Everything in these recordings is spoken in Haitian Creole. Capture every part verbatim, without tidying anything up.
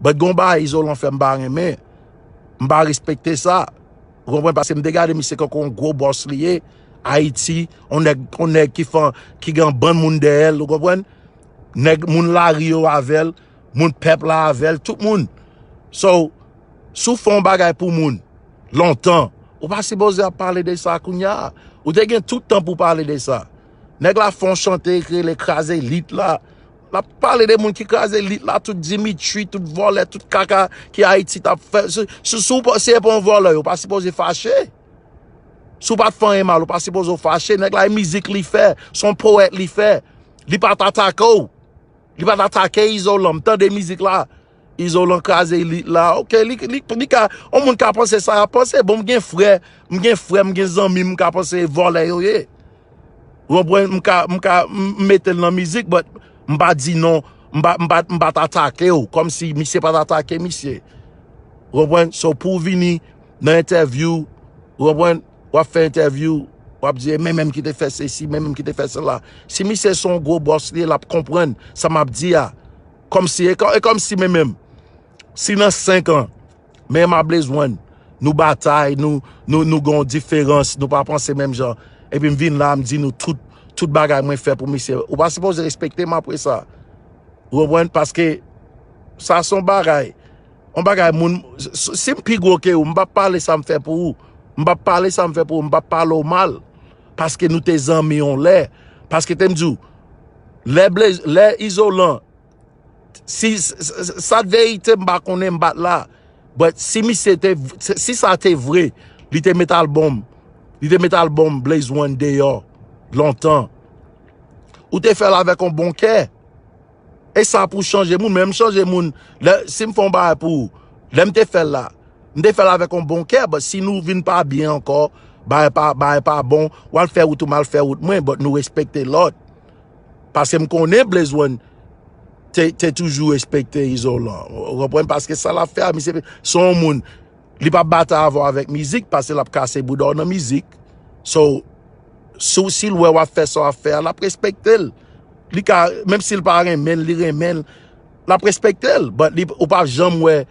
But gon bagay Izolan fè m pa renmen. M pa respekte sa. Ou konprann? Paske m te gade misye kankou yon gwo bòs li ye. Ayiti, yon nèg, yon nèg ki fan, ki gen yon bann moun dèyè l, ou konprann? Nèg, moun lari yo avè l, moun pèp la avè l, tout moun. So, si w fè yon bagay pou moun, lontan, ou pa sipoze ap pale de sa kounye a. Ou te gen tout tan pou pale de sa. Nèg la fè yon chante ki rele Kraze Lit la. L ap pale de moun ki kraze lit la, tout Dimitri, tout vòlè, tout kaka ki Ayiti t ap fè. Si, si, si w pa- si e pa yon vòlè, yo pa sipoze fache. Si w pa t fè anyen mal, ou pa sipoze w fache. Nèg la, e mizik li fè, se yon powèt li fè. Li pa t atake w. Li pa t atake Izolan. M tande mizik la. Izolan kraze lit la. Ok, li, li, li ka, yon moun ka panse sa y ap panse. Bon, m gen frè, m gen frè, m gen zanmi, m ka panse vòlè yo ye. Ou konprann? M ka, m ka, m m mete l nan mizik, but m pa di non, m pa, m pa, m pa t atake w, kòmsi misye pa t atake misye. Ou konprann? So, pou w vini nan entèvyou, ou konprann? W ap fè entèvyou, w ap di, e men menm ki te fè sesi, men menm ki te fè sela. Si misye se yon gwo bòs li ye, l ap konprann sa m ap di a. Kòmsi, e kò- e kòmsi men menm, si nan senk an, men m a Blaze One, nou batay, nou, nou, nou gen yon diferans, nou pa panse menm jan. Epi m vin la, m di nou tout, tout bagay mwen fè pou misye. Ou pa sipoze respekte m apre sa. Ou konprann? Paske sa se yon bagay. Yon bagay moun, si si m pi gwo ke ou, m p ap pale sa m fè pou ou. M p ap pale sa m fè pou ou, m p ap pale w mal. Paske nou te zanmi yon lè. Paske te m di w, lè Blaze, lè Izolan, si s- s- s- sa t verite, m pa konnen, m pa t la. But si misye te, si sa te vre, li te met albòm, li te met albòm Blaze One deyò lontan. Ou te fè l avèk yon bon kè. E sa pou chanje moun, men m chanje moun. Lè, si m fè yon bagay pou ou, lè m te fè l la, m te fè l avèk yon bon kè, but si nou vin pa byen ankò, bagay pa, bagay pa bon, w al fè wout ou, m al fè wout mwen, but nou respekte lòt. Paske m konnen Blaze One te, te toujou respekte Izolan. Ou konprann? Paske sa l ap fè a, misye se yon moun, li p ap batay avè w avèk mizik, paske l ap kase bouda w nan mizik. So, si, si l wè w ap fè sa w ap fè a, l ap respekte l. Li ka, menm si l pa renmen l, li renmen l, l ap respekte l. But li, ou p ap janm wè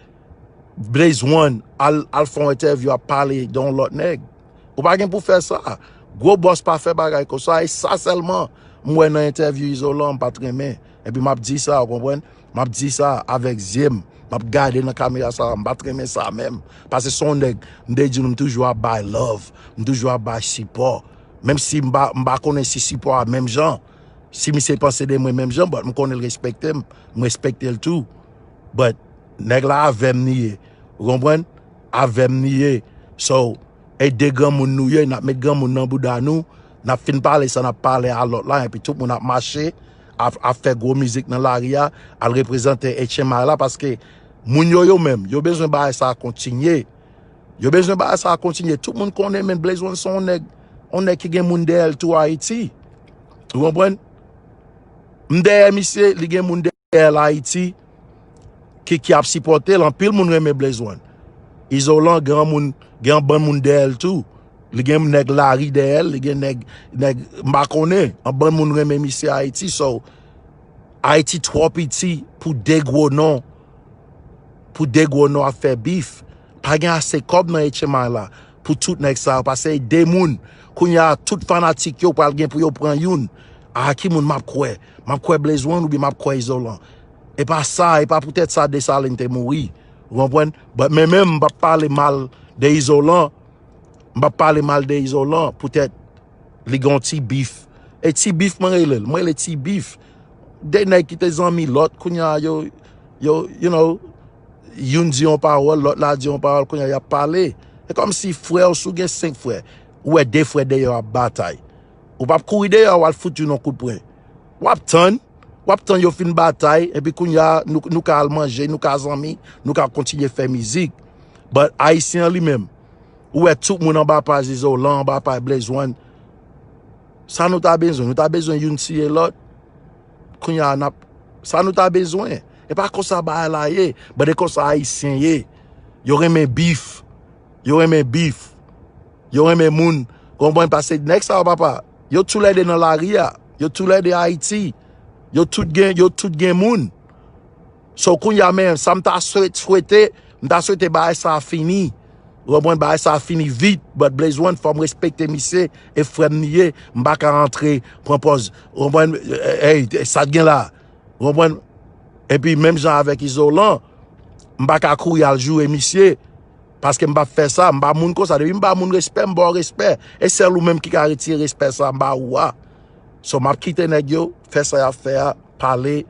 Blaze One al, al fè yon entèvyou ap pale de yon lòt nèg. Ou pa gen pou fè sa. Gwo bòs pa fè bagay konsa. E sa sèlman m wè nan entèvyou Izolan, m pa t renmen. Epi m ap di sa, ou konprann? M ap di sa avèk zye m. M ap gade nan kamera sa, m pa t renmen sa menm. Paske se yon nèg, m te di nou, m toujou ap bay love, m toujou ap bay sipò. Menm si m pa, m pa konnen si sipò a menm jan. Si misye panse de mwen menm jan, but m konnen l respekte m, m respekte l tou. But nèg la avè m li ye. Ou konprann? Avè m li ye. So, e de granmoun nou ye, n ap met granmoun nan bouda nou, n ap fin pale sa n ap pale a lòt la, epi tout moun ap mache, ap, ap fè gwo mizik nan lari a, al reprezante H M I la, paske moun yo, yo menm, yo bezwen bagay sa a kontinye. Yo bezwen bagay sa a kontinye. Tout moun konnen, men Blaze One se yon nèg, yon nèg ki gen moun dèyè l tou Ayiti. Ou konprann? M dèyè misye, li gen moun dèyè l Ayiti ki, ki ap sipòte l. Anpil moun renmen Blaze One. Izolan gen yon moun, gen yon bann moun dèyè l tou. Li gen nèg lari dèyè l, li gen nèg, nèg m pa konnen. Yon bann moun renmen misye Ayiti. So, Ayiti twò piti pou de gwo non, pou de gwo non ap fè bif. Pa gen ase kòb nan H M I la pou tout nèg sa yo, paske e de moun. Kounye a, tout fanatik yo pral gen pou yo pran youn. A ki moun m ap kwè? M ap kwè Blaze One oubyen m ap kwè Izolan? E pa sa, e pa poutèt sa Desalin te mouri. Ou konprann? But men menm, m p ap pale mal de Izolan. M p ap pale mal de Izolan, poutèt li gen yon ti bif. E ti bif mwen rele l. Mwen rele ti bif. De nèg ki te zanmi lòt, kounye a yo, yo, you know, youn di yon pawòl, lòt la di yon pawòl, kounye a y ap pale. E kòmsi frè w, si w gen senk frè, ou wè de frè dèyè w ap batay. Ou p ap kouri dèyè w al fout youn yon kout pwen. W ap tann, w ap tann yo fin batay, epi kounye a, nou, nou ka al manje, nou ka zanmi, nou ka kontinye fè mizik. But Ayisyen an li menm, ou wè tout moun anba pay Izolan, anba pay Blaze One. Sa nou ta bezwen? Nou ta bezwen youn tiye lòt. Kounye a n ap, sa nou ta bezwen? E pa konsa bagay la ye. But e konsa Ayisyen ye. Yo renmen bif. Yo renmen bif. Yo renmen moun. Konprann? Paske nèg sa yo, papa, yo toulède nan lari a. Yo toulède Ayiti. Yo tout gen, yo tout gen moun. So kounye a, men sa m ta swete, swete, m ta swete bagay sa a fini. Ou konprann, bagay sa a fini vit, but Blaze One, fò m respekte misye, e frè m li ye, m pa ka antre pran pòz. Ou konprann, hey, sa t gen la. Ou konprann? Epi menm jan avèk Izolan, m pa ka kouri al joure misye, paske m p ap fè sa, m ba moun konsa. Depi m ba moun respè, m ba w respè. E sèl ou menm ki ka retire respè sa m ba ou a. So, m ap kite nèg yo fè sa y ap fè a, pale.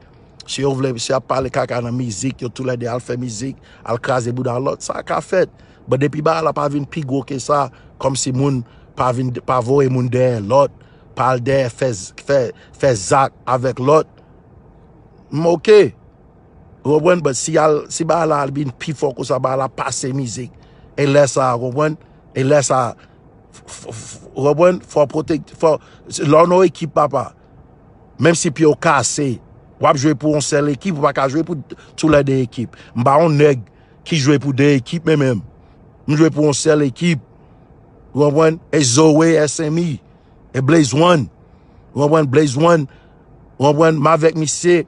Si yo vle, si y ap pale kaka nan mizik, yo toulède al fè mizik, al kraze bouda lòt, sa ka fèt. But depi bagay la pa vin pi gwo ke sa, kòmsi moun pa vin, pa voye moun dèyè lòt, pa al dèyè fè, fè, fè zak avèk lòt, m oke. Ou konprann? But si al, si bagay la al vin pi fò konsa, bagay la pase mizik. E lè sa, ou konprann? E lè sa, f- f- f- ou konprann? Fò pwotek, fò, lè w nan ekip, papa, menm si pye w kase, w ap jwe pou yon sèl ekip, ou pa ka jwe pou toulède ekip. M pa yon nèg ki jwe pou de ekip, men menm. M jwe pou yon sèl ekip. Ou konprann? E Zoe, S M E, e Blaze One. Ou konprann? Blaze One. Ou konprann? M avèk misye.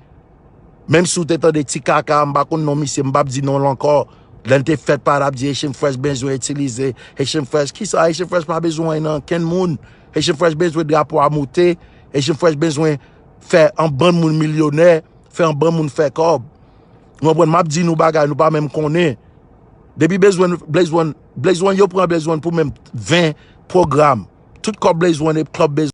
Menm si w te tande ti kaka, m pa konn non misye, m p ap di non l ankò. Lè l te fèt, pa t ap di Haitian Fresh bezwen itilize. Haitian Fresh, kisa? Haitian Fresh pa bezwen anyen nan kenn moun. Haitian Fresh bezwen drapo a moute. Haitian Fresh bezwen fè yon bann moun milyonè, fè yon bann moun fè kòb. Ou konprann? M ap di nou bagay, nou pa menm konnen. Depi Blaze One, Blaze One, Blaze One, yo pran Blaze One pou menm ven pwogram. Tout kòb Blaze One e klòb Blaze